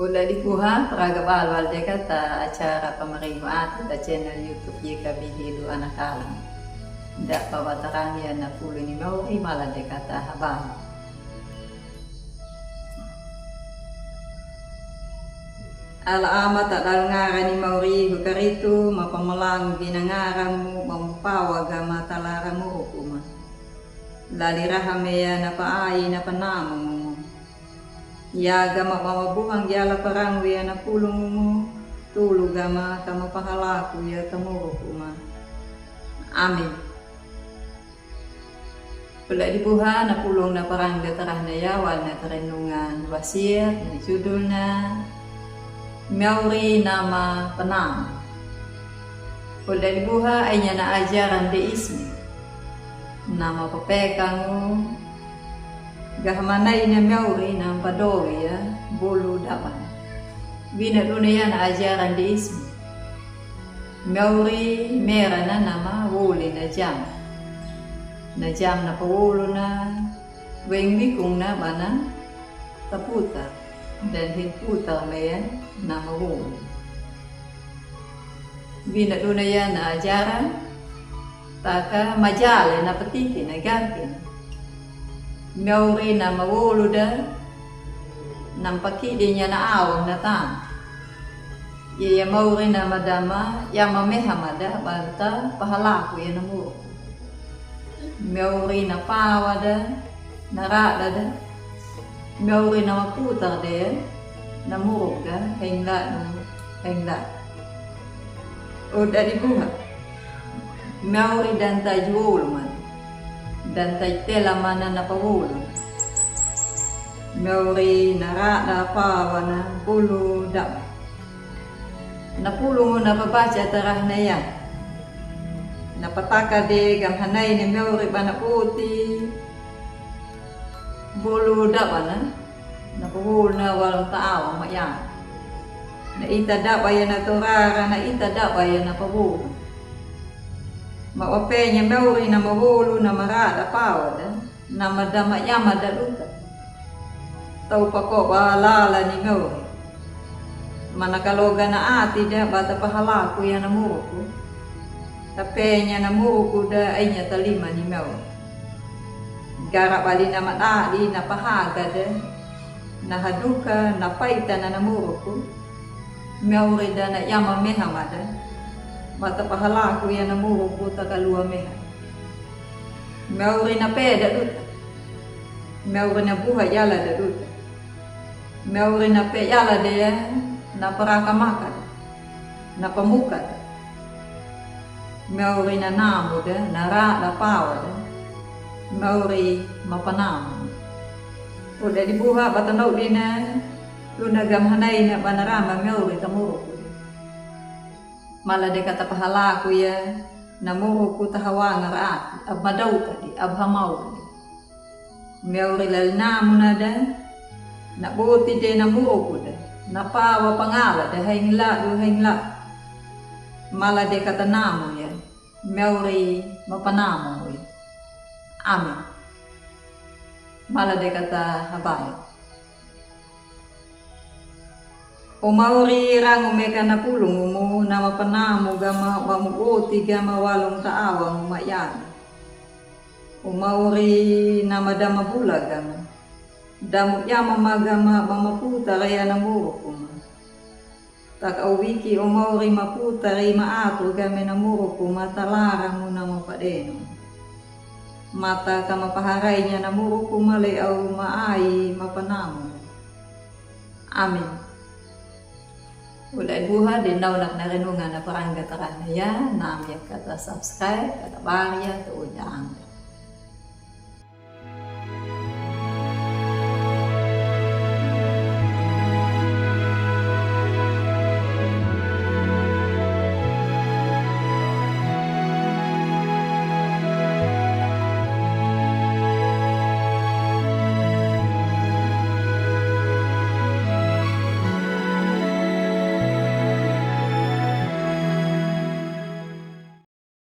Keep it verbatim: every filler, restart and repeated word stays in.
Uda dibuha, praga bal-bal de kata acara pamaringu ati da channel YouTube Y K B Helu Anak Alam. Da pabatarang ya na pulu ni mauri mala de kata habal. Ala amata dal ngara ni mauri hukaritu, mapamalangu gina ngaramu, mamupawa gama talara murukuma. Lali raha meya na paai na panamu mumu. Ya gama mamabuhang gi ala parangu ya na pulu mumu, tulu gama kama pahalaku ya tamurukuma. Amin. Uda dibuha na pulung na parangga tarahna ya wal na tarenungan wasir na judulna Mauri na mapanamu. Uda dibuha enya na ajaran de ismi. Na mapapekangu gaha manai na mauri na padowi ya bulu daban. Wina duna ya na ajaran de ismi. Mauri mera na na mawuli na jam. Na jam na pawulu na weng wikung na bana taputa dan hin puta meya na mawuli. Wina duna ya na ajaran taka majale na patiki na garki na. Mauri na mawulu da na mpakidi nya na awang na tana. Iya ya mauri na madama ya mameha mada banta pahalaku ya na muruku. Mauri na pawa da na rada da. Mauri na maputa de na muruku da heng da nu heng da. Uda dibuha. Mauri danta juwulu mana. Danta itela mana na pawulu. Mauri na rada pawa na bulu daba. Na pulungu na pabaca tarahna ya. Na pataka de gam hanai na mauri bana poti. Bulu daba na. Na pawulu na walung ta awa ma ya. Na ita daba ya na torara, na ita daba ya na pawulu. Ma wapenya mauri na mawulu na marada pawa da. Na madama ya mada luta. Tau pako ba lala ni mauri. Mana kaloga na ati da bata pahalaku ya na muruku. Tapenya na muruku da enya talima ni mauri. Gara bali na madadi na pahaga da. Na haduka na paita na na muruku. Mauri da na yama meha mada. Bata pahalaku ya na muruku takalua meha. Mauri na pe da duta. Mauri na buha yala da duta. Mauri na pe yala de ya na paraka maka da. Na pamuka da. Mauri na namu da na ra na pawa da. Mauri mapanamu. Uda dibuha bata nau dina. Luna gam hanai na bana rama mauri ta muruku. Mala de kata pahalaku ya na muruku tahawanga ra ati ab madauta di ab hamau di. Mauri lali namu na da na boti de na muruku da na pawa pangala da heng la du heng la. Mala de kata namu ya mauri mapanamu ya. Amin. Mala de kata habaya. O mauri rangu meka na pulungumu na mapanamu gama wamu oti gama walung ta awa mu mayana. O mauri na madama bula gama. Damu yama magama bama puta raya na murukuma. Taka o wiki o mauri maputa ri maatu game na muruku mata lara mu na mapadenu. Mata ka mapaharai nya na muruku male au maai mapanamu. Amin. Uda ibuha de nau nak na renungan na parangga tarana ya nam ya kata subscribe kata baria to uda anda.